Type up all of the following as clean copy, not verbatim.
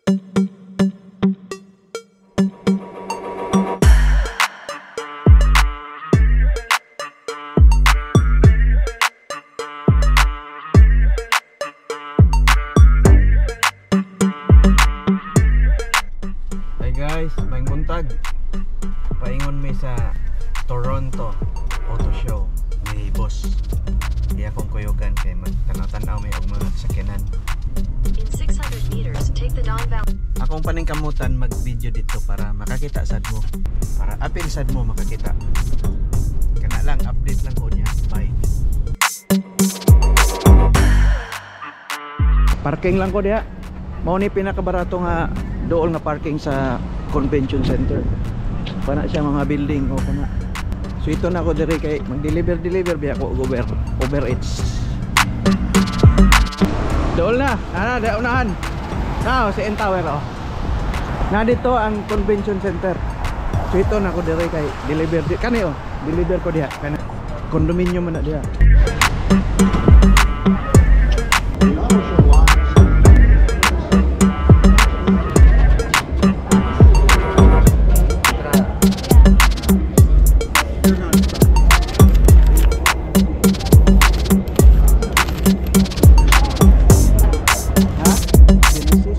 Hi guys, maayong buntag. Paingon mi sa Toronto Auto Show ni boss. Iya akong kuyugan kay magtanaw-tanaw mi og mga sakyanan. In 600 meters, take the Don Valley. Akong paningkamutan mag-video dito para makakita sad mo. Para apil sad mo makakita. Kana lang, update lang ko niya. Bye. Parking lang ko diha. Mao ni pinakabarato nga dool nga parking sa convention center. Pana siya mga building o kana. So ito na ako diri kay mag-deliver deliver biya ko og Uber Eats. Dool na, ana da unahan. Now si N Tower oh. Na dito ang convention center. So ito na ako diri kay deliver di kani oh, deliver ko diha kana condominium man na diha. Ha? Genesis.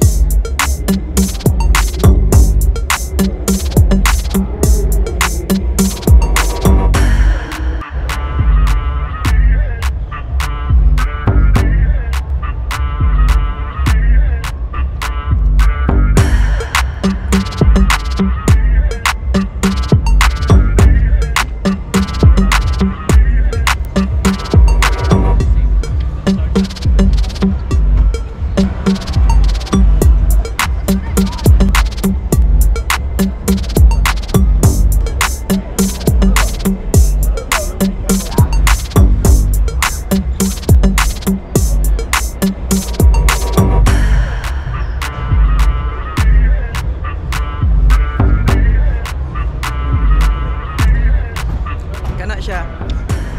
Kana siya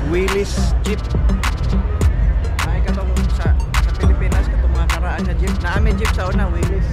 Willys Jeep. Ay katong sa Pilipinas katong mga karaan nga jeep. Naami jeep sa una Willys.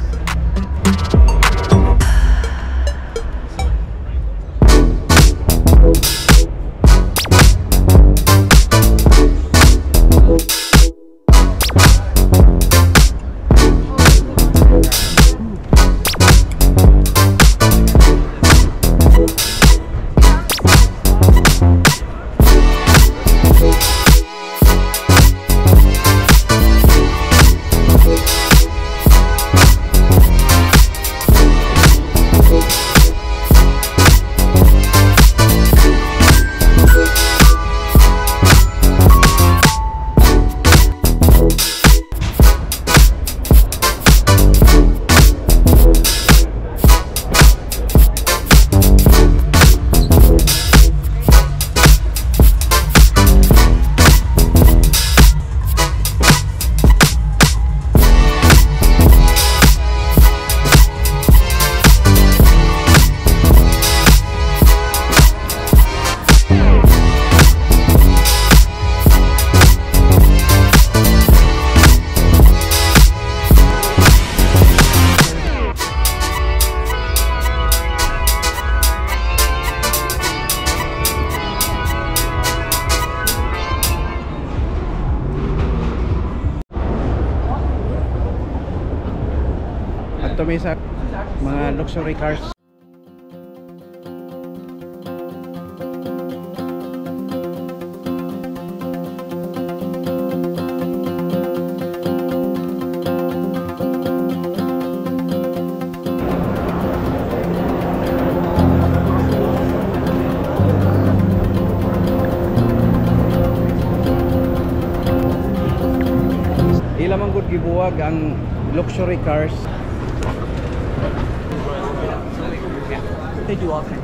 Adto mi sa mga luxury cars. Ila man gud gibuwag ang luxury cars. They do all kinds.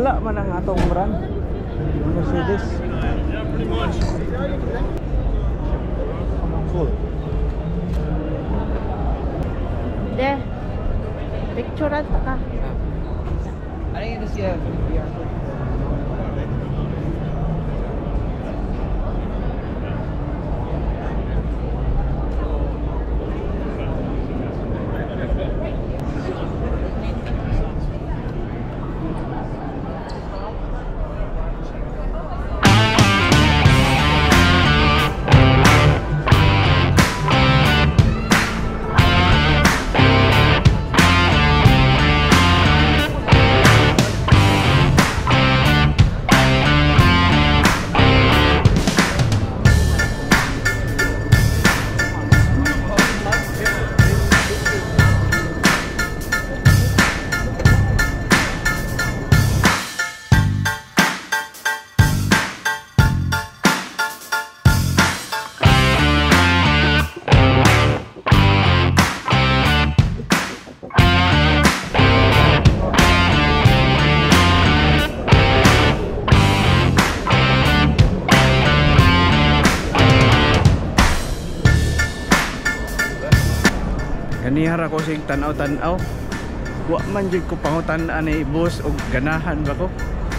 Wala man ang atong brand. Mercedes. Yeah, pretty much. Cool. De. Picturean ta ka. I didn't get to see a VR. Ganihara ko sig tan-aw-tan-aw. Wa man jud ko pangutan-an ni boss og ganahan ba ko.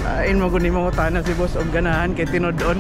Ain mo gud ni mangutana si boss og ganahan kay tinud-on.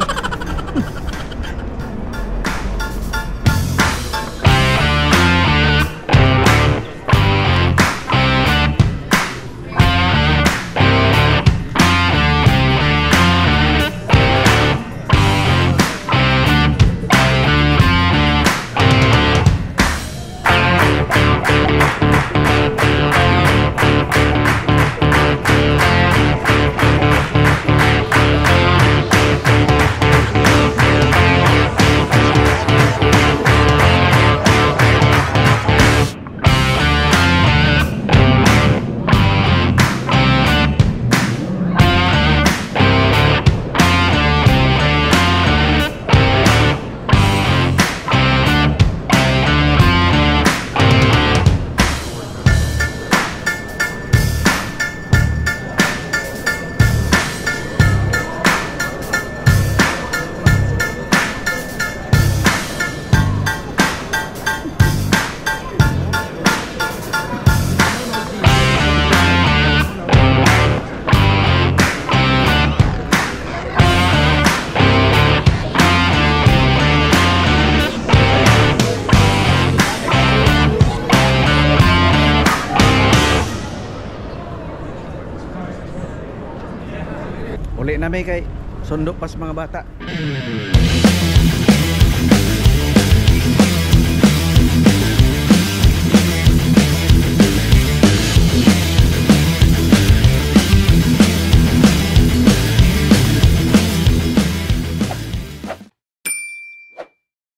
Uli na may kay sundo pas mga bata.